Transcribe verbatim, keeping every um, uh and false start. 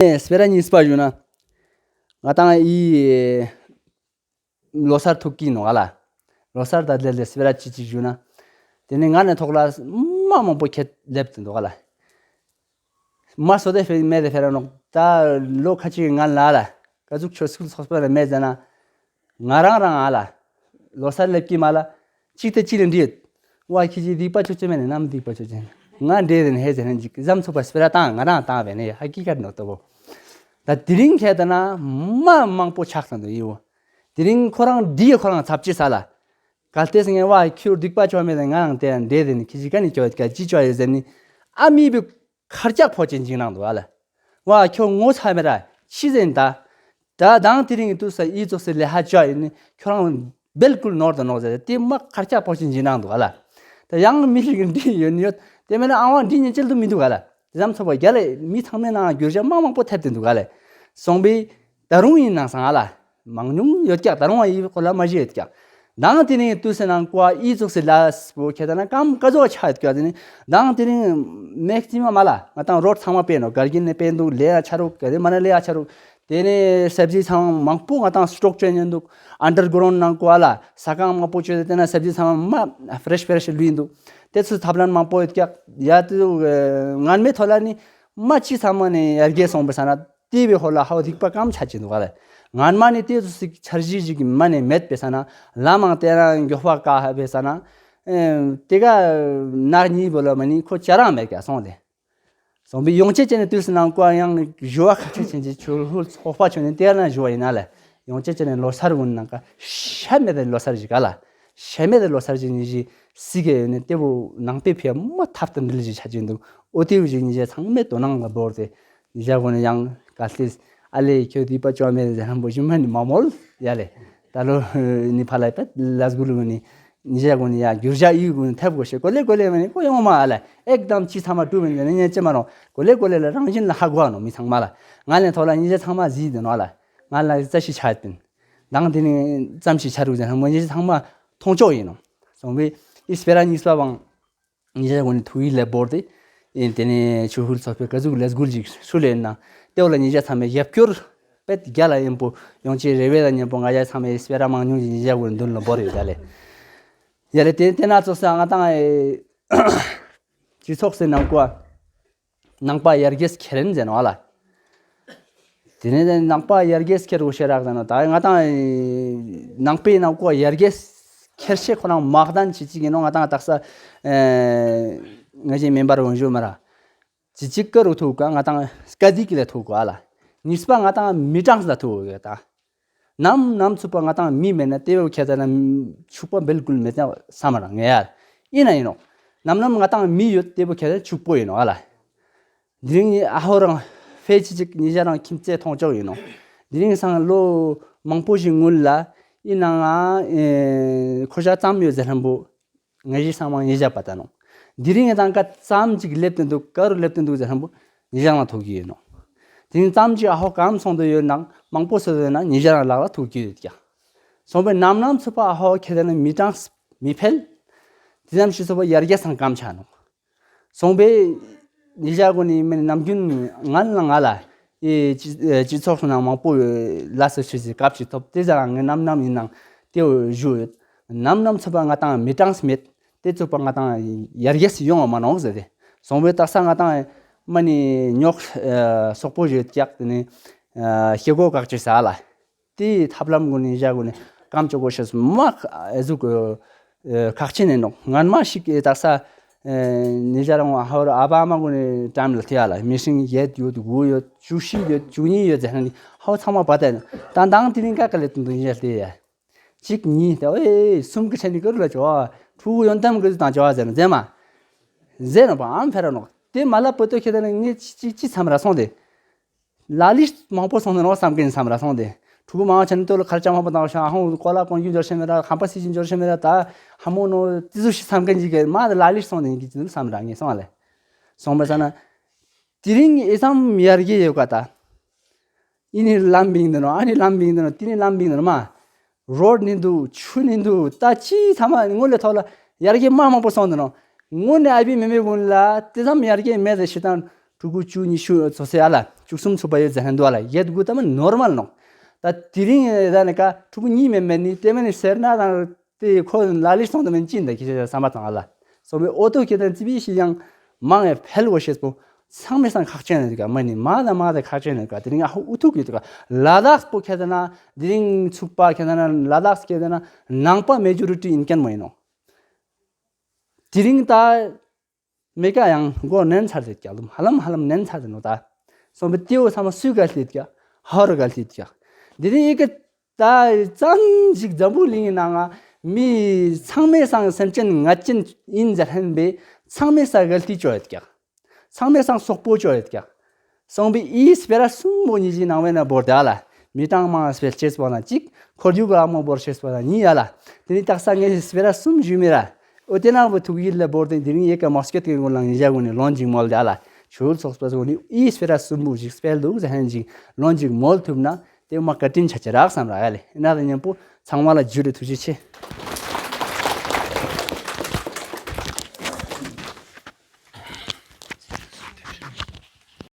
ནས་སྤེ་ར་གཉིས་པ་ཞུ་ན། ང་དང་ཨི་ལོ་སར་ཐུག་གི་ནོ་ཨ་ལ། ལོ་སར་ད་ལེ་ལེ་སྤེ་ར་ཅི་ཅི་ཞུ་ན། དེ་ནས་ང་ནས་ཐོག་ལ་མ་མང་པོ་ཁྱེད་སླེབས་ཏེ་འདུག་ཨ་ལ། མ་སོ་དེ་ཕེ་མེད་དེ་ཕེ་ར་ནོག་ད་ལོ་ཁ་ཅིག་ང་ལ་ལ། ཀ་ཟུག་ཆོས་སྐུལ་ཚོགས་པ་ལ་མེད་ཟེར་ན། ང་རང་རང་ཨ་ལ། ལོ་སར་སླེབས་ཀྱི་མ་ལ། གཅིག་དེ་གཅིག་ལ་འདྲིས་ཡོད། ཝ་ཁྱི་ཅི་སྡིག་པ་ཆོ་ཆེ་མེད་ནས་ནམ་སྡིག་པ་ཆོ་ཆེ། ང་འདྲེ་དེ་ནས་ཧེ་ཟེར་ནས་འཇིག་ཟམ་ཚོ་པ་སྤེ་ར་བཏང་ང་རང་བཏང་བས་ནས་ཧ་ཀི་ཀར་ནོ་ཏོ་བོ། ད་དེ་རིང་ཁྱེད་ད་ན་མ་མང་པོ་ཆགས་ཚང་དུ་ཡིའོ། དེ་རིང་ཁོ་རང་འདྲིས་ཁོ་རང་ཚབ་ཅི་ས་ལ། གལ་ཏེ་སེང་ངེ་ཝ་ཁྱོད་སྡིག་པ་ཆོ་མེད་ནས་ང་རང་དེ་འདྲེ་དེ་ནས་ཁྱི་ཅི་ཀ་ནས་ཁྱོད་ཀ་ཅི་ཆོ་ཡོད་ཟེར་ནས་ཨ་མི་བི། ཁར་ལྕགས་ཕོ་ཅན་འཇིགས་སྣང་འདུག་ཨ་ལ། ཝ་ཁྱོད་ངོ་ཚ་མེད་ར་ཕྱི་ཟེར་ད། ད་དང་དེ་རིང་དུས་ས་ཨི་ཙོགས་སི་ལས་ཧ་ཅོ་ཡིན་ནི་ཁྱོད་རང་བེལ་ཀུལ་ནོར་དུ་ནོར་ཟེར་དེ་མ་ཁར་ལྕགས་ཕོ་ཅན་འཇིགས་སྣང་འདུག་ཨ་ལ། ད་ཡང་མི་ཞིག་གི་འདི་ཡོད་ནི་ཡོད་དེ་མེད་ན་ཨ་ཝང་འདི་ཉན་ཅེལ་དུ་མི་འདུག་ཨ་ལ། དེ་ཙམ་ཚོགས་པ་རྒྱ་ལས་མི་ཚང་མའི་ནང་བསྒྱུར་བྱ་མང་མང་པོ་ཐེབས་ཏེ་འདུག་ཨ་ལ། སོང་པའི། ད་རུང་ཡིན་ནང་སང་ཨ་ལ། མང་ཉུང་ཡོད་ཀྱག་ད་རུང་ཨ་ཡི་ཁོ་ལ་མ་ཞིག་ཡོད་ཀྱག་དང་དེ་ནས་དུས་སེ་ནང་ཀོ་ཨ་ཨི་ཙོགས་སེ་ལ་སྤོ་ཁྱེད་ད་ན་ཀམ་ཀ་ཙོགས་ཆ་ཡོད་ཀྱག་དེ་ནས་དང་དེ་ནས་མེག་སི་མ་མ་ལ་ང་དང་རོད་ཚང་མ་སྤེལ་ནོ་གར་གིན་ནས་སྤེལ་འདུག་ལེ་ཡ་ཆ་རུག་ག་རེ་མ་ན་ལེ་ཡ་ཆ་རུག་དེ་ནས་སབ་ཇི་ཚང་མ་མང་པོ་ང་དང་སི་ཊོག་ཅན་ཡོད་འདུག་ཨན་ཌར་གྷ་རའུན་ནང་ཀོ་ཨ་ལ་ས་ཁང་མང་པོ་བཅོས་ཏེ་དེ་ན་སབ་ཇི་ཚང་མ་མ་ཧྥེ་རེཤ་ཧྥེ་རེཤ་ལུས་འདུག་དེ་ཚོ་ཐབས་ལམ་མང་པོ་ཡོད་ཀྱག་ཡ་དུ་ངན་མེད་ཐོག་ལ་ནི་མ་ཅི་ཚང་མ་ནས་ཡར་རྒྱས་སོང་པའི་ས་ན། དེ་བའི་ཧོ་ལ་ཧའོ་རིག་པ་གམ་ཆ་ཅི་འདུག་ག་ལ། ངན་མ་ནི་དེ་ཚོ་སིག་འཆར་གཞི་ཞིག་མ་ནས་མེད་པའི་ས་ན་ལ་མང་དེ་རང་མགྱོགས་པ་ཀ་ཧ་པའི་ས་ན། ཨེ་དེ་ག་ནག་ཉིས་བོ་ལ་མ་ནི་ཁོ་ཅ་རང་མེད་ཀ་སོང་དེ། སོང་པའི་ཡོང་ཆེ་ཅེ་ནི་དུས་སུ་ནང་ཀོ་ཡང་ནི་ཞུ་བ་ཁ་ཆེ་ཆེན་ཅེ་ཆུ་ཧུལ་ཚོགས་པ་ཆོ་ནི་དེ་ན་ཞུ་བ་ཡིན་ན་ལ། ཡོང་ཆེ་ཅེ་ནི་ལོ་སར་ཝུན་ནང་ཀ་ཤ་མེད་དེ་ལོ་སར་ཞིག་ག་ལ། ཤ་མེད་དེ་ལོ་སར་ཞིག་ཉི་ཞི་སི་གེ་ཡོད་ནི་དེ་བོ་ནང་པའི་ཕིའ་མ་ཐབ་ཏུ་འདྲིལ་ཞིག་ཆ་ཅེ་འདུག་ཨོ་དེ་བོ་ཞིག་ཉི་ཞི་ཚང་མེད་དོ་ནང་ལ་བོར་ཏེ། ཉི་ཞ་གོ་ནི་ཡང་ག་སླེས་ཨ་ལེ་ཁྱོད་དུས་པ་ཅོ་མེད་ཟེར་ཧམ་པོ་ཞིམ་མ་ནི་མ་མོལ་ཡ་ལེ། ད་ལོ་ནི་ཕ་ལ་པད་ལ་སྒུལ་གོ་ནི་ཉི་ཞ་གོ་ནི་ཡ་རྒྱུར་ཞ་ཡི་གོ་ནི་ཐབ་གོ་ཤེ་གོ་ལེ་གོ་ལེ་མ་ནི་གོ་ཡོང་མ་ཨ་ལ་ཨེག་དམ་ཅི་ཚང་མ་ཀྲུ་བིན་ཟེར་ནི་ཉན་ཅི་མ་རོང་གོ་ལེ་གོ་ལེ་ལ་རང་བཞིན་ལ་ཧ་གོ་ནོ་མི་ཚང་མ་ལ་ང་ལེ་ཐོ་ལ་ཉི་ཞ་ཚང་མ་ཟིས་དེ་ནོ་ཨ་ལ་ང་ལ་རྩ་ཤི་ཆ་ཡོད་པིན་དང་དེ་ནི་ཙམ་ཤི་ཆ་རུག་ཟེར་ཧམ་པོ་ཉི་ཞ་ཚང་མ་མཐོང་ཆོག་ཡིན་ནོ། སོང་བའི་ཨི་སྤེ་ར་གཉིས་པ་བང་། ཉི་ཤ་གོ་ནི་ཐུགས་ཡིད་ལས་བོར་ཏེ། ཨིན་དེ་ནས་ཆུ་ཧུར་ཚོགས་པའི་ཀ་ཟུག་ལས་འགུལ་ཞིག་ཧྲུ་ལེན་ན། ཏེ་བོ་ལ་ཉི་ཤ་ཚང་མའི་རྒྱབ་སྐྱོར་པད་རྒྱ་ལ་ཡིན་པོ་ཡོང་ཆེད་རེ་བས་ལ་ཉན་པོ་ང་ཡ་ཚང་མའི་སྤེ་ར་མང་ཉུང་གི་ཉི་ཤ་གོ་ནི་མདུན་ལ་བོར་ཡོད་ད་ལེ། ཡ་ལེ་དེ་དེ་ན་ཚོགས་ས་ང་དང་སྤྱི་ཚོགས་སི་ནང་ཀོ་ནང་པ་ཡར་རྒྱས་ཁྱེར་རན་ཟེར་ནོ་ཨ་ལ། དེ་ནས་ནང་པ་ཡར་རྒྱས་ཁྱེར་རུ་ཤེས་རག་ཟེར་ན་ད་ང་དང་ནང་པའི་ནང་ཀོ་ཡར་རྒྱས་ཁྱེར་ཤེས་ཁོ་རང་མ་གདན་ཅི་ཅི་ཡིན་ནོ་ང་དང་དག་ས་ང་ཞིག་མེན་པར་འོན་ཞུ་མ་ར་ཅི་ཅི་ཀ་རུ་ཐུག་ག་ང་དང་སྐད་ཡིག་ལ་ཐུག་གོ་ཨ་ལ། གཉིས་པ་ང་དང་མི་གྲངས་ལ་ཐུག་གོ་ད། ནམ་ནམ་ཚུགས་པ་ང་དང་མི་མེད་ན་དེ་བས་ཁྱད་ད་ན་ཕྱུག་པ་བེལ་ཀུལ་མེད་ན་བསམ་ར་ངེ་ཡ། ཡིན་ན་ཡིན་ནོ། ནམ་ནམ་ང་དང་མི་ཡོད་དེ་བས་ཁྱད་ད་ཕྱུག་པོ་ཡིན་ནོ་ཨ་ལ། དེ་རིང་ཨ་ཧོ་རང་ཕེ་ཅི་ཅིག་ཉི་ཤ་རང་ཁྱིམ་མཚེས་མཐོང་ཆོག་ཡིན་ནོ། དེ་རིང་སང་ལོ་མང་པོ་ཞིག་སྔོན་ལ་ཡིན་ནའང་ཁོ་ཤ་ཙམ་ཡོད་ཟེར་ལྷམ་པོ་ང་ཞིག་སང་མང་ཉི་ཤ་པ་ད་ནོ། དེ་རིང་ང་དང་ཀ་ཙམ་ཅིག་སླེབས་ཏེ་འདུག་ཀ་རུ་སླེབས་ཏེ་འདུག་ཟེར་ལྷམ་པོ་ཉི་ཤ་ང་ཐོག་གི་ཡིན་ནོ། དེ་རིང་ཙམ་ཅིག་ཨ་ཧོ་གམ་སོང་དུ་ཡོད་ནང་མང་པོ་སོ་ཡོད་ན་ཉི་ཤ་རང་ལག་ལ་ཐོག་གི་ཡོད་ཀྱང་། སོང་པའི་ནམ་ནམ་ཚུགས་པ་ཨ་ཧོ་ཁྱེད་ད་ནི་མི་གྲངས་མི་འཕེལ། དེ་ཙམ་ཞིག་ཚོགས་པ་ཡར་རྒྱས་སང་སྐམ་ཆ་ནོ། སོང་པའི་ཉི་ཤ་གོ་ནི་མིན་ནམ་རྒྱུན་ངན་ལ་ང་ལ་ཨེ་སྤྱི་སྤྱི་ཚོགས་སུ་ནང་མང་པོ་ལ་སོ་ཆུ་ཟི་སྐབས་ཤིག་ཐོབ་དེ་ཟ་ང་ནམ་ནམ་ཡིན་ནང་དེ་བཞུ་ཡོད། ནམ་ནམ་ཚོགས་པ་ང་དང་མི་གྲངས་མེད་དེ་ཚོགས་པ་ང་དང་ཡར་རྒྱས་སུ་ཡོང་བ་མ་ནོག་ཟེར་ཏེ། སོང་པའི་དག་ས་ང་དང་མ་ནི་ཉོག་སོག་པོ་ཡོད་ཀྱག་དེ་ནི་ཤེ་གོ་བཀག་ཅི་ས་ལ། དེའི་ཐབས་ལམ་གུན་ནས་བཞག་གུན་ནས་སྐམ་ཅོ་གོ་ཤེས་མ་ཨེ་ཟུག་ཁག་ཆེ་ནས་ནོག་ངན་མ་ཞིག་གི་དག་ས་ནི་ཞ་རང་ཧ་ར་ཨ་བ་མ་གུན་ནས་ཏམ་ལ་ཐེ་ཡ་ལ་མི་ཤིང་ཡེད་ཡོད་དགུ་ཡོད་བཅུ་བཞི་ཡོད་བཅུ་གཉིས་ཡོད་ཟེར་ནི་ཧ་ཚང་མ་པ་ཏན་ད་དང་དེ་རིང་ཀ་ཀ་ལེ་དུན་དུན་ཡེ་ལྟེ་ཡ་གཅིག་གཉིས་ད་ཨེ་གསུམ་གི་ཆེན་ནི་ཀ་རུ་ལ་ཅོ་ཕྲུ་གུ་ཡོན་ཏམ་གི་དང་ཅོ་ཟེར་ན་ཟེར་མ་ཟེར་ན་པ་ཨམ་ཕེ་ར་ནོག་དེ་མ་ལ་པོ་ཏོ་ཁེ་ད་ནི་ངས་ཅི་ཅི་ཅི་མཚམས་ར་སོང་དེ། ལ་ལི་མང་པོ་སོང་ནས་རོ་བསམ་གིན་བསམ་ར་སོང་དེ། ཕྲུ་གུ་མང་ཆེན་ཏོ་ལ་ཁར་ཅང་མང་པོ་དང་ཤ་ཧོང་ཀོ་ལ་ཀོང་ཀྱུ་འབྱོར་ཤེས་མེད་ར་ཧམ་པ་སི་ཅིན་འབྱོར་ཤེས་མེད་ར་ད་ཧ་མོ་ནོ་ཏི་ཟུ་ཤི་བསམ་གིན་ཅིག་གི་མ་ལ་ལི་སོང་ནས་ཀྱི་ཅི་ནུ་བསམ་ར་ངེས་སོང་ལེ། སོང་པ་ས་ན། དེ་རིང་ཨེ་ཙམ་ཡར་རྒྱས་ཡོད་ཀ་ད། ཨི་ནི་ལམ་བིང་དུ་ནོ་ཨ་ནི་ལམ་བིང་དུ་ནོ་ཏི་ནི་ལམ་བིང་དུ་ནོ་མ། རོད་ནི་འདུག་ཆུ་ནི་འདུག་ད་ཅི་ཚང་མ་སྔོན་ལས་ཐོག་ལ་ཡར་རྒྱས་མ་མང་པོ་སོང་དུ་ནོ། སྔོན་ནས་ཨ་བི་མེ་མེ་ཀུན་ལ་དེ་ཙམ་ཡར་རྒྱས་མེད་དེ་ཤི་དང་། ཕྲུ་གུ་བཅུ་ཉི་ཤུ་ཚོ་ཟེར་ཨ་ལ། བཅུ་གསུམ་ཚུགས་པ་ཡོད་ཟེར་ཧན་འདུག་ཨ་ལ། ཡེད་དགོས་ད་མ་ནོར་མལ་ནོ། ད་དེ་རིང་ད་ནི་ཀ་ཕྲུ་གུ་གཉིས་མེད་མེད་ནི་དེ་མ་ནི་ཟེར་ན་དང་དེ་ཁོ་ལ་ལི་སོང་དུ་མིན་ཅི་འདི་ཁྱེད་ཅག་བསམ་པ་དང་ཨ་ལ། སོང་བའི་ཨོ་ཏོ་ཁྱེད་དང་ཙི་པི་ཤི་ཡང་མང་ངེ་ཕལ་བོ་ཤེས་པོ་ཚང་མའི་སང་ཁག་ཅན་ནི་ཀ་མ་ནི་མ་ད་མ་ད་ཁག་ཅན་ནི་ཀ་དེ་རིང་ཨ་ཧུ་ཨུ་ཐུག་ཡོད་ཀ་ལ་དྭགས་པོ་ཁྱེད་ན་དེ་རིང་ཚུགས་པ་ཁྱེད་ན་ལ་དྭགས་ཁྱེད་ན་ནང་པ་མེ་ཇོ་རི་ཊི་ཡིན་མཁན་མ་ཡིན་ནོ། དེ་རིང་ད་མེ་ཀ་ཡང་མགོ་ནན་ཚར་ཏེ་ཀྱག་ལུམ་ཧ་ལམ་ཧ་ལམ་ནན་ཚར་ཏེ་ནོ་ད། སོང་པའི་ཏེའོ་ཚང་མ་སུས་གལ་ཏེ་ཀྱག་ཧ་རུ་གལ་ཏེ་ཀྱག་དེ་རིང་ཨི་ཀ་ད་ཙམ་ཞིག་འཛམ་བུ་གླིང་གི་ནང་ང་མི་ཚང་མའི་སང་སེམས་ཅན་ངན་ཅན་ཡིན་ཟེར་ཧན་པའི་ཚང་མའི་སང་གལ་ཏེ་ཅོ་ཡོད་ཀྱག་ཚང་མའི་སང་སོག་པོ་ཅོ་ཡོད་ཀྱག་སོང་པའི་ཨི་སྤེ་ར་གསུམ་པོ་ཉི་ཞི་ནང་བའི་ན་བོར་ད་ལ། མི་གྲངས་མང་སྤེལ་ཆེས་པ་ན་གཅིག་ཁོར་ཡུག་ལ་མང་བོར་ཆེས་པ་ན་གཉིས་ཡ་ལ། དེ་ནི་དག་ས་ངས་སྤེ་ར་གསུམ་ཞུས་མི་ར། ཨོ་དེ་ན་བོ་ཐུག་ཡིད་ལ་བོར་ཏེ་དེ་རིང་ཡེ་ཀ་མོ་སྐད་ཀྱི་ངོ་ལ་ཉི་ཞ་གུ་ནི་ལོན་ཅིག་མོལ་ད་ལ། ཆུ་ཚོགས་པ་སོ་ནི་ཨི་སྤེ་ར་གསུམ་པོ་ཞིག་སྤེལ་འདུག་ཟེར་ཧན་ཅིག་ལོན་ཅིག་མོལ་ཐུབ་ན་དེ་མ་བཀའ་དྲིན་ཆ་ཆེ་རག་བསམ་ར་ཡ་ལེ། ཨི་ན་ད་མཉམ་པོ་ཚང་མ་ལ་ཇུ་རེ་ཐུགས་རྗེ་ཆེ།